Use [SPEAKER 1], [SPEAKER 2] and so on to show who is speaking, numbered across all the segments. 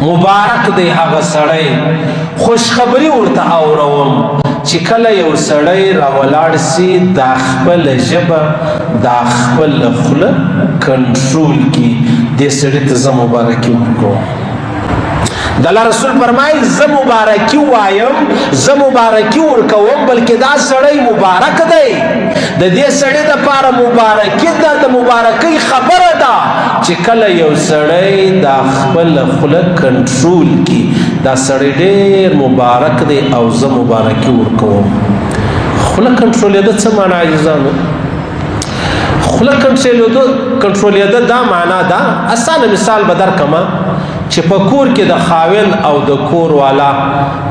[SPEAKER 1] مبارک دی هغه سړی، خوشخبری ورته اوروم چې کله یو سړی راولاړ سي، دا خپل ژبه، دا خپل خوله کنټرول کی، دې سړي ته زه مبارکي ورکوم. د الله رسول فرمایي، زه مبارکي وایم، زه مبارکي ورکوم، بلکې دا سړی مبارک دی. د دې سړي دپاره مبارکي ده، د مبارکۍ خبره ده چې کله یو سړی دا خپل خوله کنټرول کی، دا سړی ډېر مبارک دی او زه مبارکي ورکوم. خوله کنټرولېده څه معنا عزیزانو؟ خوله کنټرولېده دا معنا ده، اسانه مثال به درکړم، چې په کور کې د خاوند او د کور والا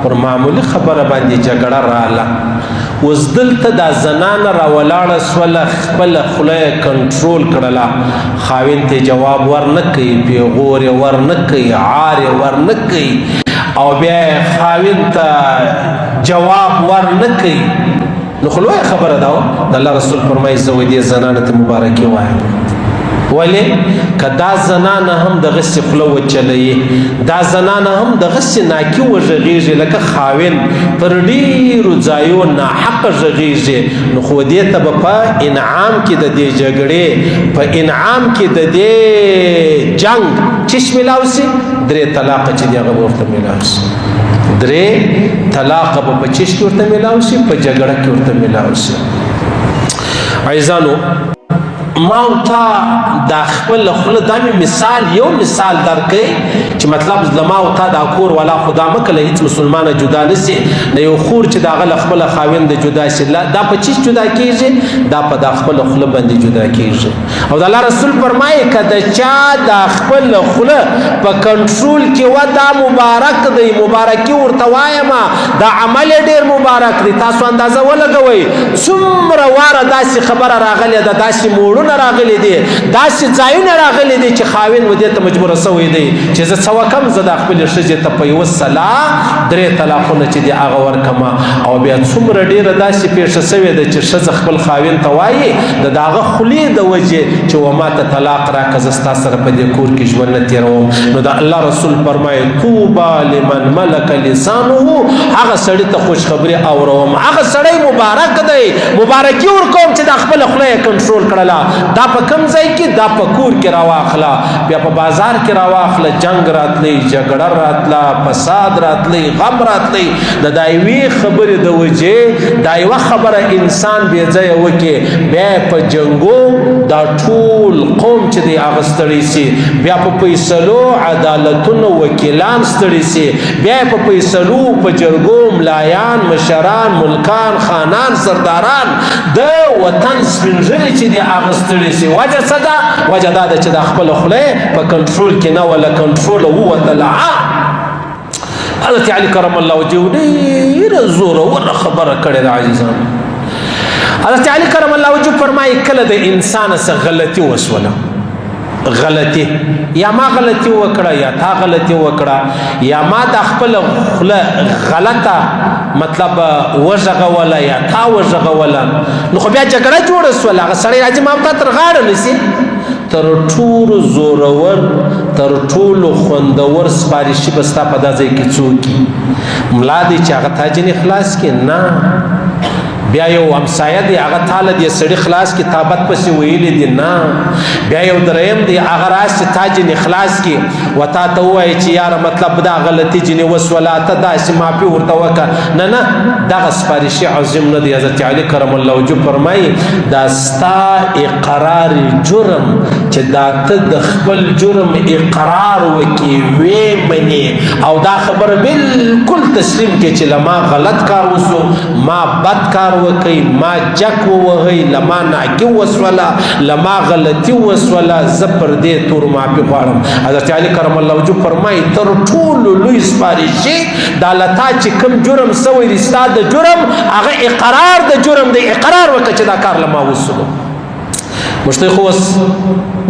[SPEAKER 1] پر معمولی خبره باندې جګړه رااله، اوس دلته دا زنانه راولاړه سوله، خپله خوله یې کنټرول کړله، خاوند ته جواب ورنه کوي، پیغور یې ورنه کوي، عار یې ورنه کوي، او بیا یې خاوند ته جواب ورنه کوي، نو خو لویه خبره ده. د الله رسول فرمایي، زه دې زنانه ته مبارکي وایم. ولې؟ که دا زنانه هم دغسې خوله وچلوي، دا زنانه هم دغسې ناکي وږغېږي لکه خاوند پر ډېرو ځایو ناحقه غږېږي، نو خو دې ته به په انعام کې د دې جګړې، په انعام کې د دې جنګ چش ملاو سي؟ درې طلاقه چې دی هغه به ورته ملاو سي. درې طلاقه به په چش کې ورته ملاو سي؟ په جګړه کې ورته ملاو سي. عزیزانو، ما او تا دا خپل خوله، دا مې مثال، یو مثال درکې چې مطلب زما او تا دا کور والا، خدا مه کله هیڅ مسلمانه جدا نسی، د یو خور چې د هغه له خپل خاوند جدا شي، دا په چیش جدا کیږي؟ دا په دا خپل خوله باندې جدا کیږي. او د الله رسول فرمایي، که د چا دا خپل خوله په کنټرول کې و، دا مبارک دی، مبارکي ورته وایم، دا عمل ډیر مبارک دی. تاسو اندازه ولګوئ څومره واره داسې خبره راغلې ده، داسې موړونه راغلي دي، داسې ځایونه راغلي دي چې خاوند و دې ته مجبور سوی دی چې زه څه وکم، زه د خپلې ښځې ته په یوه سلا درې طلاقونه چې دي هغه ورکمه. او بیا څومره ډېره داسې پېښه سوې ده چې ښځه خپل خاوند ته وایي د داغه خولې د وجې چې و ما ته طلاق راکړه، زه ستا سره په دې کور کې ژوند نه تېروم. نو د الله رسول فرمایي، طوبا لمن ملک لسانه، هغه سړي ته خوشخبري اوروم، هغه سړی مبارک دی، مبارکي ورکوم چې دا خپله خوله یې کنټرول کړله. دا په کم ځای کې؟ دا په کور کې راواخله، بیا په بازار کې راواخله، جنگ راتلی، جګړه راتله، فساد راتلی، غم راتلی، د دا یوې خبرې د وجې، دا یوه خبره انسان بې ځایه وکړي، بیا په جنګو دا ټول قوم چې دی هغه ستړی سي، بیا په فیصلو عدالتونو وکیلان ستړي سي، بیا په فیصلو په جرګو ملایان، مشران، ملکان، خانان، سرداران، د وطن سپین ږیري چې دی هغه ستړي سي. وجه څه ده؟ وجه دا ده چې دا خپله خوله په کنټرول کې نه وه، له کنټروله ووتله. حضرت علي کرم الله وجهه ډېره زوروره خبره کړې ده. عزیزانو، حضرت علي کرم الله وجهه فرمایي، کله د انسان څخه غلطي وسوله، غلطي، یا ما غلطي وکړه، یا تا غلطي وکړه، یا ما د خپل خوله غلطه مطلب وږغوله، یا تا وږغوله، نو خو بیا جګړه جوړه سوله، هغه سړی راځي ما تا تر غاړه نیسي. تر ټولو زورور، تر ټولو خوندور سپارشي به ستا په دا ځای کې څوک؟ ملا دی چې هغه تا جنې خلاص کړي؟ نه. بیا یو همسایه دی، هغه تا له دې سړي خلاص کړي، تا بد پسې ویلي دي؟ نه. بیا یو دریم دی، هغه راشي تا جنې خلاص کړي و تا ته ووایي چې یاره مطلب دا غلطي جنې وسوله، ته داسې معافي ورته وکړه. نه نه، دغه سپارشي عظیم نه دی. حضرت علي کرم الله وجهه فرمایي، دا ستا اقرار جرم، چې دا ته د خپل جرم اقرار وکړي، وې منې او دا خبره بالکل تسلیم کړي چې له ما غلط کار وسو، ما بد کار وکړي، ما جک ووهی، له ما ناکي وسوله، له ما غلطي وسوله، زه پر دې تور معافي غواړم. حضرت علي کرم الله وجهه فرمایي، تر ټولو لوی سپارشي دا له تا چې کوم جرم سوی دی، ستا د جرم هغه اقرار د جرم دی، اقرار وکړه چې دا کار له ما وسولو. موږ ته خو اوس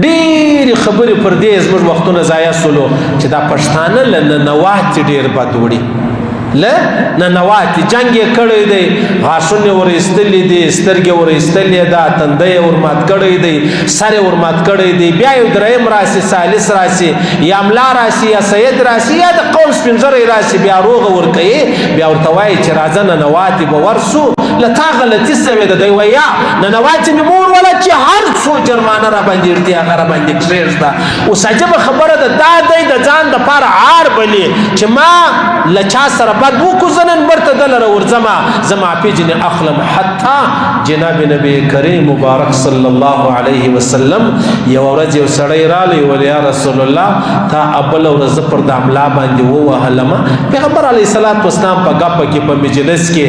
[SPEAKER 1] ډېرې خبرې پر دې زموږ وختونه ضایع سولو چې دا پښتانه له ننواتې ډېر بد وړي. له ننواتي. جنګ یې کړی دی، غاښونه یې ور ایستلي دي، سترګې ور ایستلې ده، تندی یې ور مات کړی دی، سر یې ور مات کړی دی. بیا یو دریم راسي، ثالث راسي، یا ملا راسي، یا سید راسي، یا د قوم سپین ږیری راسي، بیا روغه ورکوي، بیا ورته وایي چې راځه ننواتي به ورسو، له تا غلطي سوې ده. دی وایي یا ننواتي مې مور وله چې هر څو جرمانه را باندې ږدي هغه را باندې کښېږده. اوس عجبه خبره ده، دا دی د ځان دپاره عار بلي چې ما له چا سره بد وکړو، زه نن برته دلره ورځمه، زه معافي ځینې اخلم. حتی جناب نبی کریم مبارک صلی الله علیه وسلم یوه ورځ یو سړی رالی ویل یا رسول الله تا بله ورځ زه پر د املا باندې ووهلمه. پیغمبر علیه الصلاة والسلام په ګپه کې په مجلس کې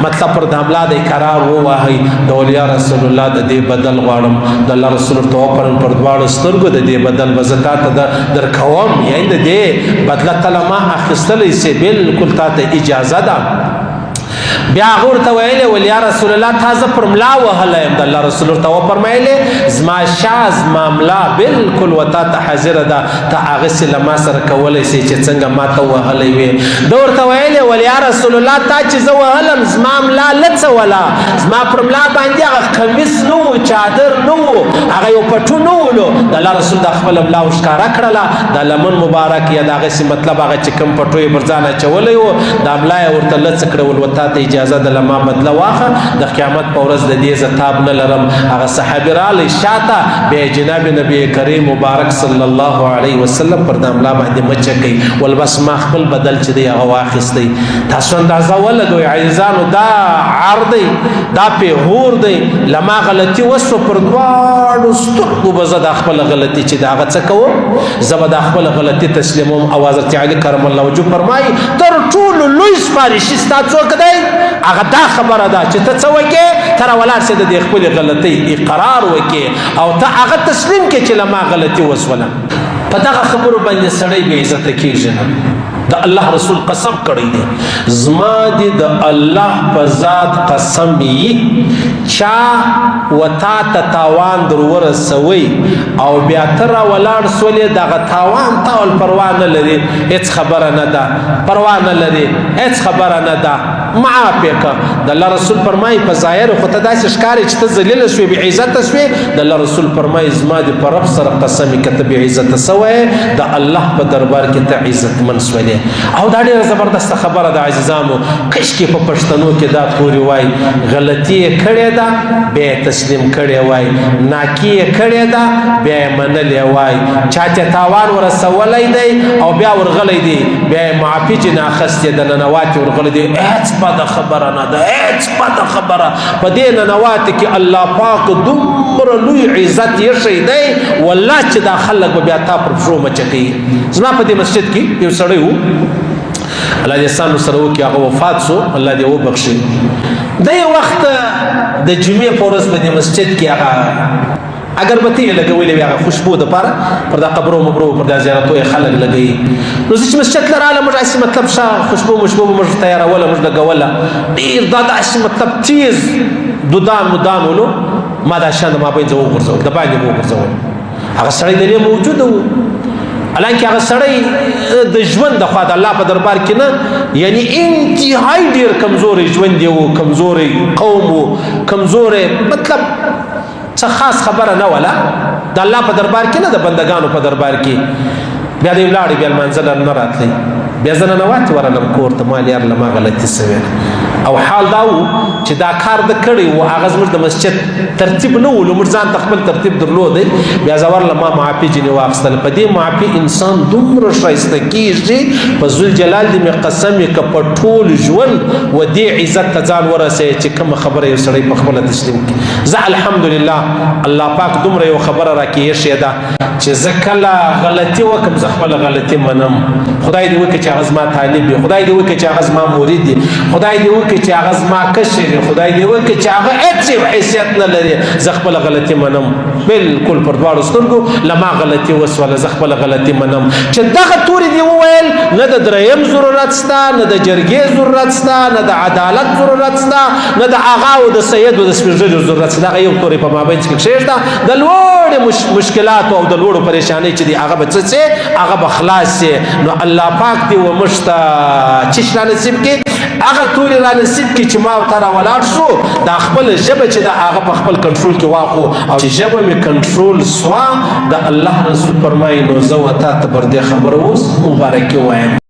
[SPEAKER 1] مطلب پر د املا دی قرار ووهئ. د ویل یا رسول الله د دې بدل غواړم. د الله رسول ورته وفرمایل پر دواړو سترګو د دې بدل به زه تا ته درکوم، یعنې د دې بدله ته له ما اخیستلی سې، بالکل تا ته اجازه ده. بیا هغه ورته ویلې ول یا رسول الله تا زه پر ملا وهلی یم. د الله رسول ورته وفرمایلې زما شا زما ملا بالکل و تا ته حاضره ده، ته هغسې له ما سره کولی سې چې څنګه ما ته وهلی وې. ده ورته ویلې ول یا رسول الله تا چې زه وهلم زما ملا لڅه وله، زما پر ملا باندې هغه قمیص نه و، چادر نه و، هغه یو پټو نه ولو. د الله رسول د خپله ملا ورښکاره کړله، د لمن مبارک یا د هغسې مطلب هغه چې کوم پټو یې پر ځان اچولی و، دا ملا یې ورته لڅه کړه ول تا ته اجازه ده له ما بدله واخه، د قیامت په ورځ د دې زه تاب نه لرم. هغه صحابي راغلی شاته، بیا جناب نبی کریم مبارک صلی الله علیه وسلم پر د ملا باندې مچه کوي ول بس ما خپل بدل چې دی هغه واخیستی. تاسو اندازه ولګوئ عزیزانو، دا عار دی، دا پیغور دی. له ما غلطي وسوه پر دواړو سترګو به زه دا خپله غلطي چې د هغه څه کوم، زه به دا خپله غلطي تسلیموم. او حضرت علي کرم الله وجهه فرمایي تر ټولو لوی سپارشي ستا څوک دی؟ هغه دا خبره ده چې ته څه وکې، ته راولاړ شې د دې خپلې غلطۍ اقرار وکې او ته هغه تسلیم کړې چې له ما غلطي وسوله. په دغه خبرو باندې سړی بې عزته کېږي نه. د الله رسول قسم کړی دی، زما دې د الله په ذات قسم یي چا و تا ته تاوان در ورسوي او بیا ته راولاړ سولې، دغه تاوان تا ول پروا نه لري، هېڅ خبره نه ده، پروا نه لري، هېڅ خبره نه ده، معاف یې که. د الله رسول فرمایي په ظاهر خو ته داسې ښکارې چې ته ذلیله سوې، بې عزته سوې. د الله رسول فرمایي زما دې په رب سره قسم که ته بې عزته سوی، د الله په دربار کې ته عزتمن سولې. او دا ډېره زبردسته خبره ده عزیزانو، کشکې په پښتنو کې دا توري وای، غلطي یې کړې ده بیا یې تسلیم کړې وای، ناکي یې کړې ده بیا یې منلې وای، چا ته تاوان ورسولی دی او بیا ورغلی دی بیا یې معافي ځینې اخیستې ده، ننواتې ورغلی دی، هېڅ بده خبره نه ده، هېڅ بده خبره. په دې ننواتې کې الله پاک دومره لوی عزت ایښی دی والله چې دا خلک به بیا تا پر پښو مچه کوي. زما په دې مسجد کې یو سړی و، الله دې احسان سره وکړي، هغه وفات سو، الله دې وبخښي. دی وخت د جمعې په ورځ په دې مسجد کې هغه اگربتي یې لګولې وې، هغه خوشبو دپاره پر دا قبرو مبرو پر دا زیارتو یې خلک لګوي. نو زه چې مسجد ته رالم، موږ هسې مطلب ښه خوشبو مشبو به موږ تیاروله، موږ لګوله ډېر دا داسې مطلب تیز دودان مودان ولو. ما دا شیان د مابین ځه وغورځول، د باندې مې وغورځول. هغه سړی د دې موجود و، حالانکه هغه سړی د ژوند د خوا د الله په دربار کې نه، یعنی انتهایی ډېر کمزوری ژوند یې و، کمزوری قوم و، کمزوری مطلب څه خاص خبره نه وله د الله په دربار کې نه، د بندگانو په دربار کې. بیا دی ولاړې، بیا لمانځه له نه راتلی، بیا زه ننواتې ورغلم کور ته، ما یار له ما غلطي سوې ده. او حال دا و چې دا کار د کړی و، هغه زموږ د مسجد ترتیب نه و، موږ ځان ته خپل ترتیب درلود. بیا زه ورغلم، ما معافي ځینې واخیستله. په دې معافي انسان دومره ښایسته کېږي، په ذوالجلال دې مې قسم وي که په ټول ژوند و دې عزت ته ځان ورسوي چې کومه خبره یو سړی په خپله تسلیم کړي. زه الحمدلله الله پاک دومره یو خبره راکې ایښې ده چې زه کله غلطي وکړم زه خپله غلطي منم. خدای دې وکړي چې هغه زما طالب وي، خدای دې وکړي چې هغه زما مرید وي، خدای دې وکړي وکړي چې هغه زما کشر دی، خدای دې وکړي چې هغه هېڅ یو حیثیت نه لري، زه خپله غلطي منم، بالکل پر دواړو سترګو له ما غلطي وسوله، زه خپله غلطي منم. چې دغه توري دې وویل، نه د دریم ضرورت سته، نه د جرګې ضرورت سته، نه د عدالت ضرورت سته، نه د آغا او د سید او د سپین ږیرو ضرورت سته. دغه یو توری په مابین کې کښېږده، د لوړې مشکلاتو او د لوړو پریشانۍ چې دي هغه به څه سي، هغه به خلاص سي. نو الله پاک دې وموږ ته چش را نصیب کړي، هغه توري را نصیب کړي چې ما او ته را ولاړ شو، دا خپل ژبه چې ده هغه په خپل کنټرول کې واخو، او چې ژبه مې کنټرول سوه، د الله رسول فرمایي نو زه و تا ته پر دې خبره اوس مبارکي وایم.